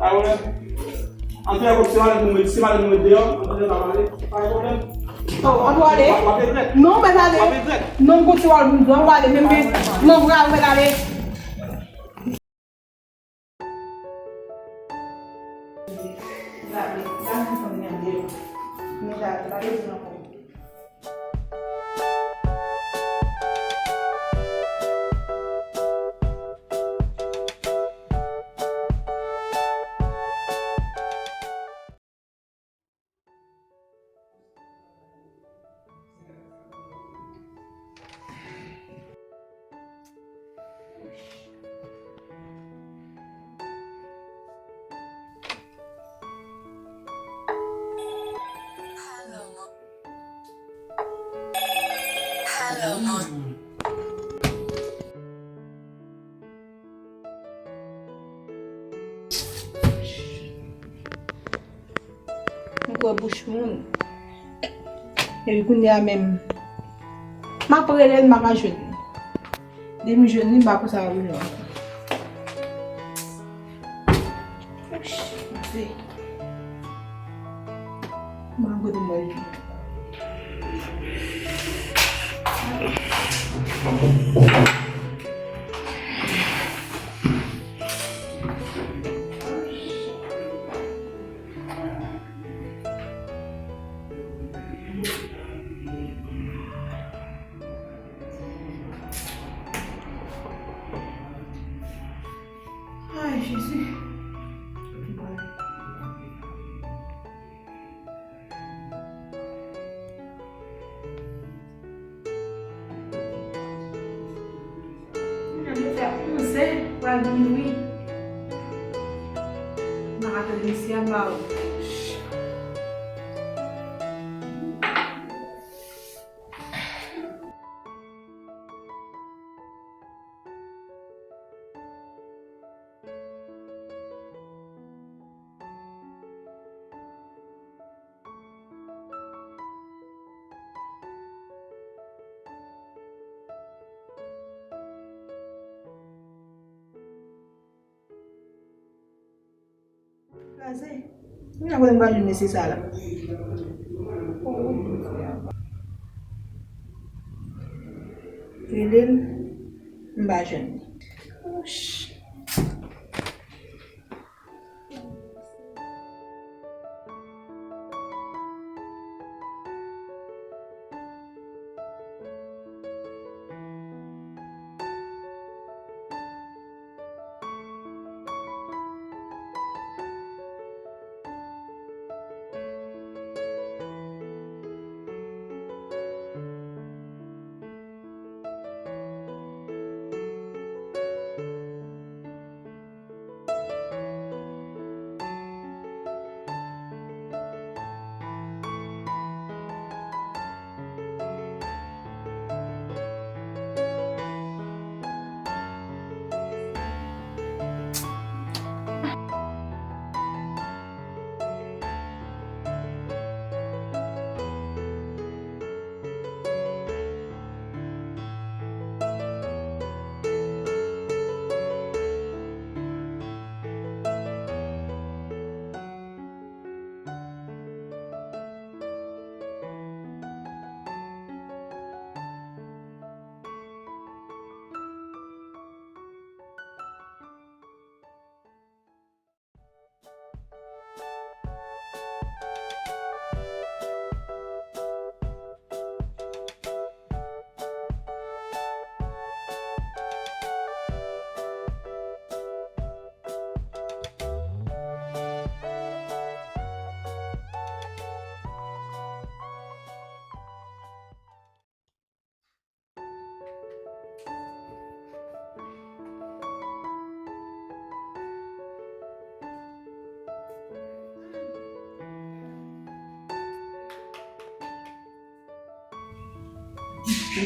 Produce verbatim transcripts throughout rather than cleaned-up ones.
Pa gen pwoblèm. Antre kot se madanm nou met, se madanm nou met deyò, antre pa pale. Pa gen pwoblèm. Oh, ann pwale. W ap regrèt. Non, mèt ale. W ap regrèt. Non, m gon ti wòl pou m jwe, ann pwale, men, men, non, pral, mèt ale. M kwè bouch moun. Epi kounye a menm, m ap rele l, m pa ka jwenn li. Depi m jwenn li, m pa konn sa m ap rele l ankò. Ouch, Bondye. M pa konn kote m pral jwenn li. Ay, Jezi. Mwen fè onz è, pral minwi. M ap tann mesye a ba ou. Kraze. Mwen pa konnen m pral jwenn mesye sa la. Rele l, m pa jwenn li. Ouch.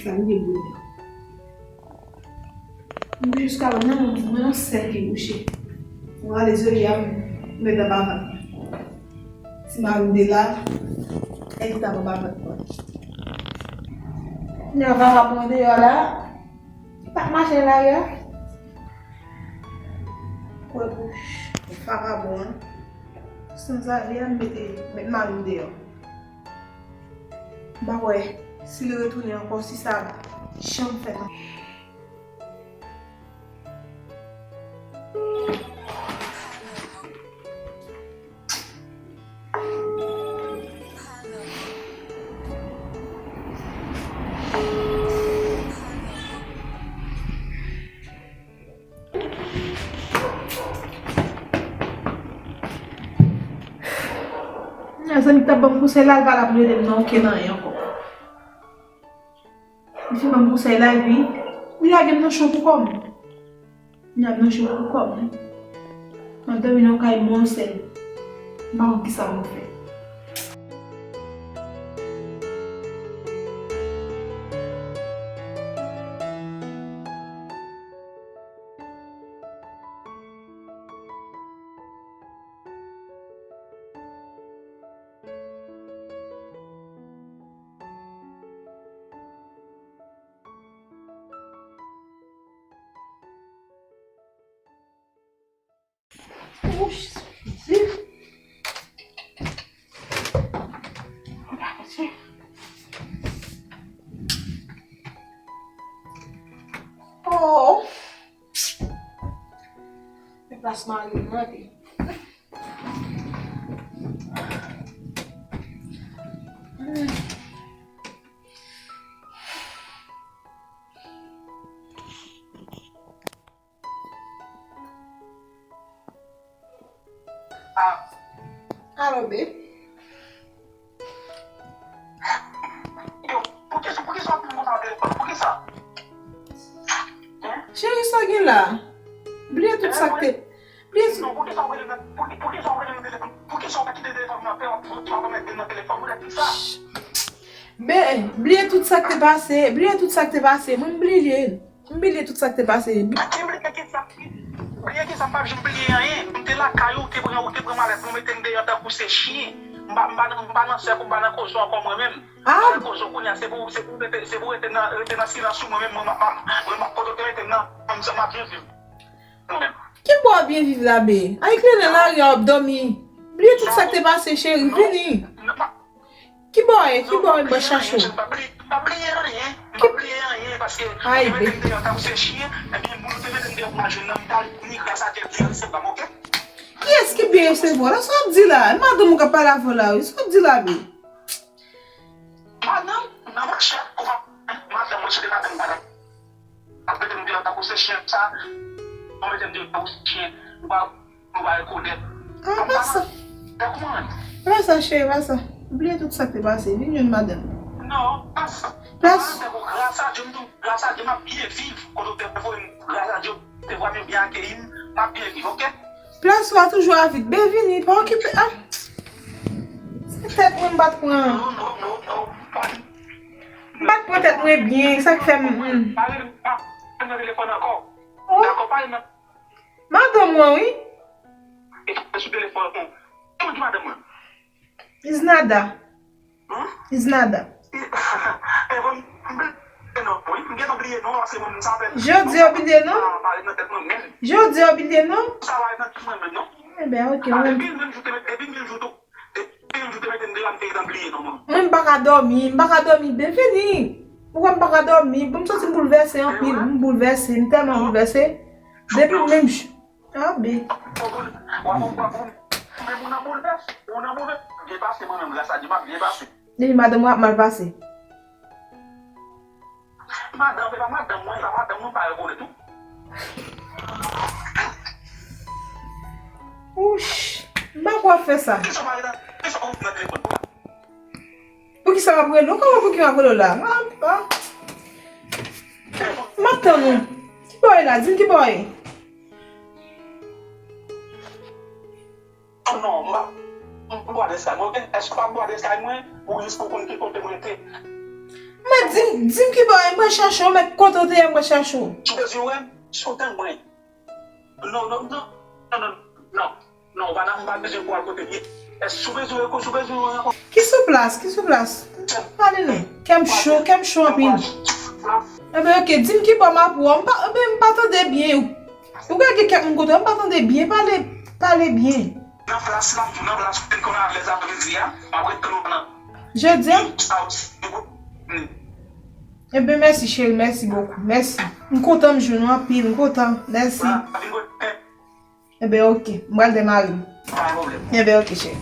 Sa m gen bonè. M te jiska nan mwen yon sèl ki kouche. Mwen ale zoli a m mete anba vant. Si mari m te la, èske l t ap anba vant mwen? Kounye a vagabon deyò la, pa t mache nan lari a. Kwè bouch. Sa pa bon, non. Sanzave a mete, met mari m deyò. M pa wè si l retounen ankò, si sa ap janm fèt ankò. Mezanmi, t ap ban m konsèy la, l pa la pou l ede m nan okenn anyen ankò. Li fin ban m konsèy la, epi li lage m nan cho pou kò m. Li lage m nan cho pou kò m. M ap dòmi nan yon kay monsèl. M pa konn kisa pou m fè. Ouch, Jezi. Oh. Men plas mari m nan, tande. Ah. Alo, babe. Yo, poukisa, poukisa w ap vin konsa nan telefòn? Poukisa? Hein? Cheri, sa w gen la? Bliye tout sa k te, bliye tout. Non, poukisa w rele nan, pou, poukisa w rele nan telefòn? Poukisa w pa kite telefòn nan fè w ap fè w ap mete nan telefòn? Ou rete sa? Ben, bliye tout sa k te pase, bliye tout sa k te pase. Mwen, m bliye. M bliye tout sa k te pase. Ki bliye ki sa? Bliye ki sa? M p ap janm bliye anyen. M te lakay ou, ou te pran, ou te pran malèt mwen, ou mete m deyò tankou se chen. M pa, m pa nan, m pa nan sèk ou, m pa nan koze w ankò mwen menm. M pa nan koze w kounye a, se pou, se pou rete, se pou rete nan, rete nan silans ou mwen menm, mwen m ap, mwen m ap kote w te mete m nan, m, m ap byen viv. Mwen menm. Ki bò w byen viv la, be? Ay, kleren lari a, w ap dòmi. Bliye tout sa k te pase, cheri, vini. Non, non, pa, Ki bò w ye? Ki bò w ye? M pral chache w. M pa bliye anyen. M pa bliye anyen. M pa bliye anyen paske ay, yo te mete m deyò tankou se chen. Ebyen, moun yo te mete m deyò pou m al jwenn nan, m t al ni gras a Dye byen resevwa m, oke? Kiyès ki byen resevwa w la? Sa w ap di la? E madanm ou k ap pale avè w la, wi. Sa w ap di la, be? Madanm, nan machè, ou pa madanm, mwen se te madanm, madanm. Ap mete m deyò tankou se chen sa. Ou mete m deyò tankou se chen. Ou pa, ou pa rekonèt. Ah, pa sa. Tankou mwen. Pa sa, cheri, pa sa. Bliye tout sa k te pase. Vin jwenn madanm. Non, pa sa. Pas. Tankou gras a Dye, m tou, gras a Dye, m ap byen viv. Kote w te voye m, gras a Dye, te vwa m yo byen akeyi m, m ap byen viv, oke? Plas ou a toujou a vid. Ben vini, pa okipe. Ah. Se tèt mwen m pa t pran. Non, non, non, non. M pa t pran tèt mwen byen, sa k fè m, hmm. Pa rele, pa rele nan telefòn ankò. Oh. Dakò, pa rele nan. Madanm mwen, wi. E sou telefòn ou. Ki moun ki madanm mwen? Iznada. Hmm? Iznada. E bon, m bliye non, wi. M gentan bliye non, paske mwen, m sa fè. Jodi w bliye non? Sa pa ret nan tèt mwen menm. Jodi w bliye non? Sa pa ret nan tèt mwen menm non. Eben, oke, mwen. Depi menm jou te met, depi menm jou tou. Depi menm jou te mete m deyò, m te gentan bliye non mwen. Mwen, m pa ka dòmi, m pa ka dòmi, ben vini. Ou wè m pa ka dòmi, bon, m santi m boulvèse anpil, m boulvèse, m tèlman boulvèse. Depi menm jou. Ah, be. Ou nan boulvès, ou nan boulvès. Byen pase, mwen menm, gras a Dye, m ap byen pase. Depi madanm ou ap mal pase. Madanm, se pa madanm mwen, se pa madanm mwen, pa rekonèt ou. Wouch, m pa kwè w ap fè sa. Kisa w pa rekonèt? Kisa w pa rekonèt nan telefòn mwen? Poukisa m ap rele w? Kòman pou ki m ap rele w la? Ah, ah. M ap tann ou. Ki bò w ye la? Di m ki bò w ye. Non, m pa, m pa bò adrès kay mwen, oke? Èske w pa bò adrès kay mwen? Ou jis pou konn ki kote mwen rete. Men di m, di m ki bò w ye, m pral chache w, men kote w te ye, m pral chache w. Sou bezwen wè m, sou tann mwen. Non, non, non, non, non, non. Non, ou pa nan, m pa bezwen pou al kote l ye. Èske sou bezwen wè, sou bezwen wè ankò? Ki sou plas, ki sou plas? Pale non. Kè m cho, kè m cho anpil. Enben, oke, di m ki bò m ap wè w. M pa, enben, m pa tande byen. Ou ka gen kèk moun kote w, m pa tande byen. Pale, Pale byen. Nan plas la, nan plas, m konn alèz aprèmidi a, m ap ret tann ou nan. Jodi a? Sa w di, m. Eben, mèsi, cheri, mèsi bokou. Mèsi. M kontan m jwenn ou anpil, m kontan. Mèsi. Eben, oke. M pral demare m. Eben, oke, cheri.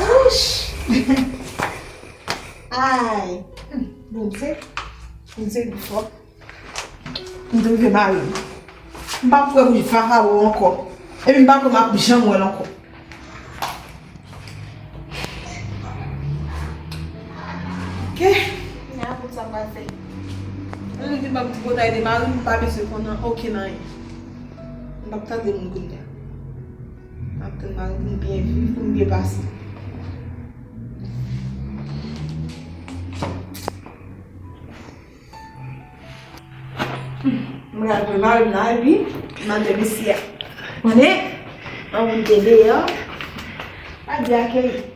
Wouch! Ay! Bondye. Bondye pi fò. M te rive mare m. M p ap kwè pou vakabon ankò. Epi m pa kwè m ap janm wè l ankò. Ok. Kounye a pou sa m pral fè. Mwen menm ki m ap tripotay de mari m, m pa bezwen konnen okenn anyen. M p ap tande moun kounye a. M ap tann mari m pou m byen viv, pou m byen pase. M pral pran mari m la, epi m ap di mesye a. Konnen, an moun te deyò, pa di akèy.